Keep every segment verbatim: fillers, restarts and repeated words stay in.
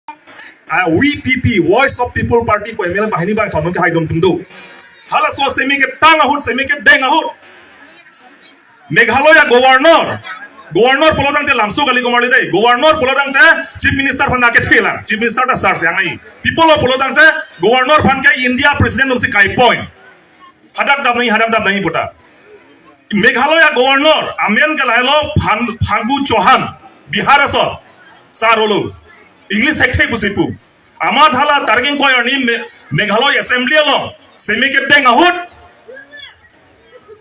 Ah, V P P, Voice of People Party pu M L A banghini bangthannon kehai dun tum do. Halaso semi ketang ahut, semi kedeng ahut Meghalaya Governor, Governor pulo tangte lamso kali komarli dei. Governor pulo tangte Chief Minister aphan nangkethe lang. Chief Minister ta sar siang nai. People pulo tangte Governor aphan ke India President atumsi kai point. Hadak dam nai, hadak dam nai puta. Meghalaya Governor amen ke lahelo Phan-, Phagu Chauhan, Bihar aso, sar olo. English thekthe pusi pu. Amat hala tarking koyar ni Me-, Meghalaya Assembly along semi kedeng ahut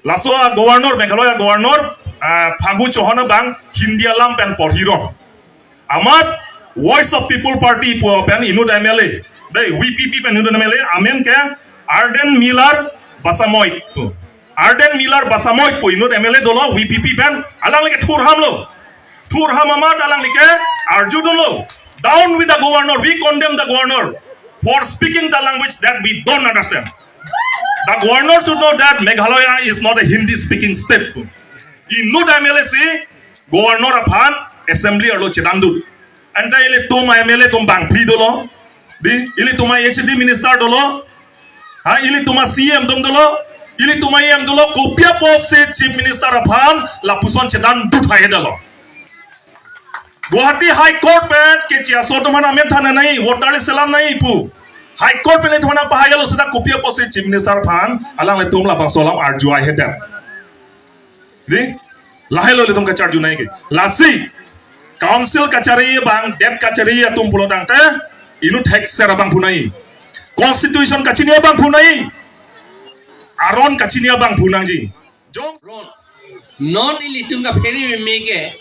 laso a-Governor, Meghalaya Governor, ah, Phagu Chauhan abang Hindi alam pen porhiron. Amat Voice of People Party pu pen inut M L A, dei, V P P pen inut M L A, amen ke Ardent Miller Basaiawmoit pu. Ardent Miller Basaiawmoit pu inut M L A dolo, V P P pen, alangli ke thurhamlo. Thurham amat alangli ke arjudunlo. Down with the governor, we condemn the governor for speaking the language that we don't understand. The governor should know that Meghalaya is not a Hindi speaking state. Inut M L A si Governor aphan assembly arlo chedan dut. Anta ilitum M L A atum bangphli dolo. Dei, ilitum H D minister dolo. Ha, ilitum C M atum dolo. Ilitum E M dolo. Kopi apotsi Chief Minister aphan lapuson chedan dut hai dolo. Guwahati High Court pen kechi aso atum aphan amen than nai, voter list selam nai pu. High Court pen ilitum aphan pahai lo seta kopi apotsi Chief Minister aphan alanglitum labangso alam arju hai dei. Dei, lahelo ilitum kacharju nai ke. Lasi, council kachari abang, det kachari atum pulo tangte, inut thekser abang pu nai. Constitution kachini abang pu nai. Aron kachini abang pu nangji. Jong- Ron. Non ilitum kaphere meme ke,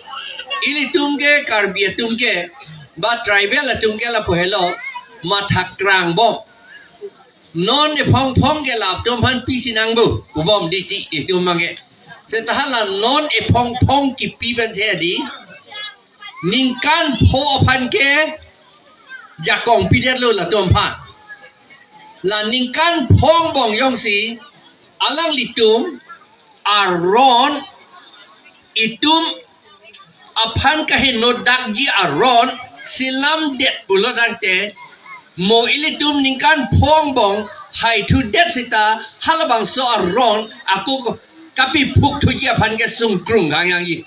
ilitum ke Karbi atum ke, ba tribal atum ke lapu helo, matha krang bom. Non ephong phong ke latum aphan pisi nang bu, ubom dei ti itum abang ke. Seta hala non ephong phong kipi pen se dei. Ningkan pho aphan ke jakong pidetlo latum aphan. La ningkan phong bong jongsi alanglitum aron itum aphan kaheno dakji aron selam det pulo tangte mo ilitum ningkan phong bong haithu det seta halabangso aron ako kapiphuk thuji aphan ke sungkrung gangyangji.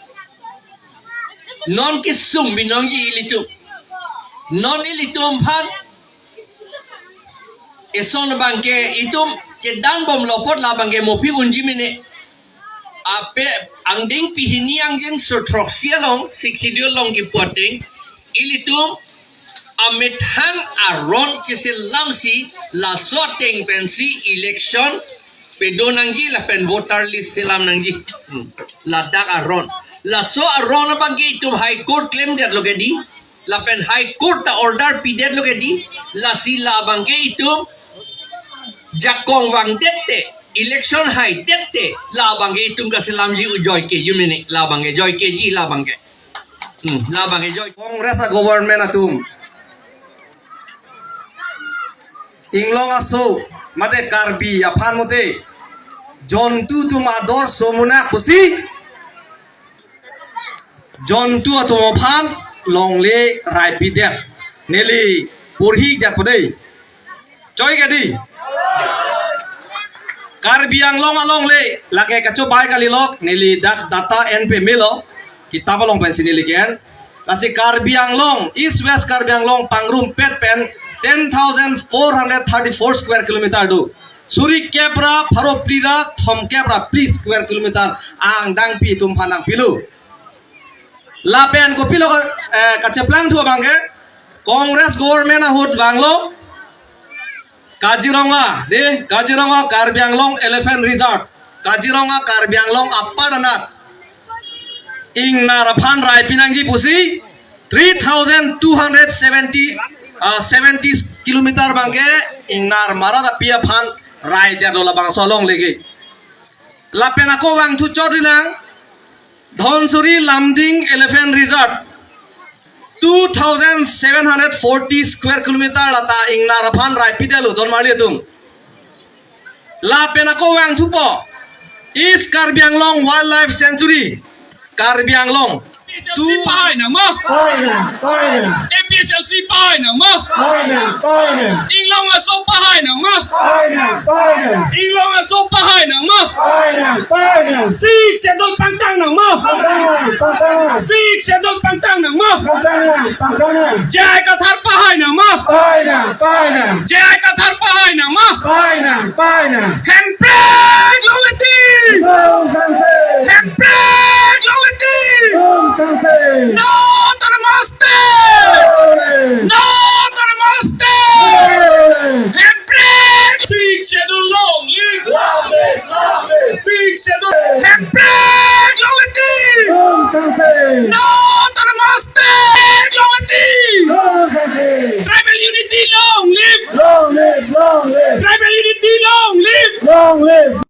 Non kesung binongji ilitum. Non ilitum aphan eson abang ke itum chedan bomlo apot labang ke mopi unji mene. Ape angdeng pihini angjeng sothrok si along, Sixth Schedule along kipu ateng, ilitum amethang aron cheselamsi laso ateng pensi election pedo nangji lapen voter list selam nangji. Hmm. Ladak aron. Laso aron abang ke itum High Court klemdetlo ke dei. Lapen High Court ta order pidetlo ke dei, lasi labang ke itum jakong vangdet te, election haidet te, labang ke itum kaselamji u joike, you mean it, labang ke joikeji labang ke. Hmm, labang ke joi. Congress a-government atum Inglong aso mate Karbi aphan mate jontu atum ador somunak pusi jontu atum aphan longle raipidet. Neli porhi jak pu dei. Choi ke dei. Karbi Anglong alongle lake kachobai kalilo, neli dak data en pemelo, kitap along pensi neli ke-en. Lasi Karbi Anglong, East West Karbi Anglong pangrumpet pen ten thousand four hundred thirty-four square kilometer do. Suri kep ra pharo phli ra thom kep ra phli square kilometer angdengpi atum aphan nangpilo. Lapen kopilo ka, eh, kacheplang thu abang ke, Congress government ahut vanglo Kaziranga, dei, Kaziranga Karbi Anglong Elephant Reserve, Kaziranga Karbi Anglong apar anat ingnar aphan raipi nangji pusi three thousand two hundred seventy, ah, seventy kilometer abang ke ingnar marat api aphan raidetlo labangso alongle ke. Lapen ako vangthu chot ri nang, Dhansiri Lumding Elephant Reserve, two thousand seven hundred forty square kilometer lata ingnar aphan raipidetlo don marli atum. Lapen ako vangthupo, East Karbi Anglong Wildlife Sanctuary, Karbi Anglong. Two- Pahainang mo? Pahainang, pahainang. A P H L C pahai nang ma? Pahai nang, pahai nang. Inglong aso pahai nang ma? Pahai nang, pahai nang. Inglong aso pahai nang ma? Pahai nang, pahai nang. Sixth Schedule pangtang nang ma? Pangtang nang, pangtang nang. Sixth Schedule pangtang nang ma? Pangtang nang, pangtang nang. J I Kathar pahai nang ma? Pahai nang, pahai nang. J I Kathar pahai nang ma? Pahai nang, pahai nang. Hemprek longle ti! Long sangse! Hemprek longle ti! Long sangse! No autonomous state! Long live! No autonomous state! Long live! Hemprek! Sixth Schedule long live! Long live! Long live! Sixth Schedule Hemprek longle ti! Long sangse! No autonomous state longle ti! Long sangse! Tribal unity long live! Long live! Long live! Tribal unity long live! Long live!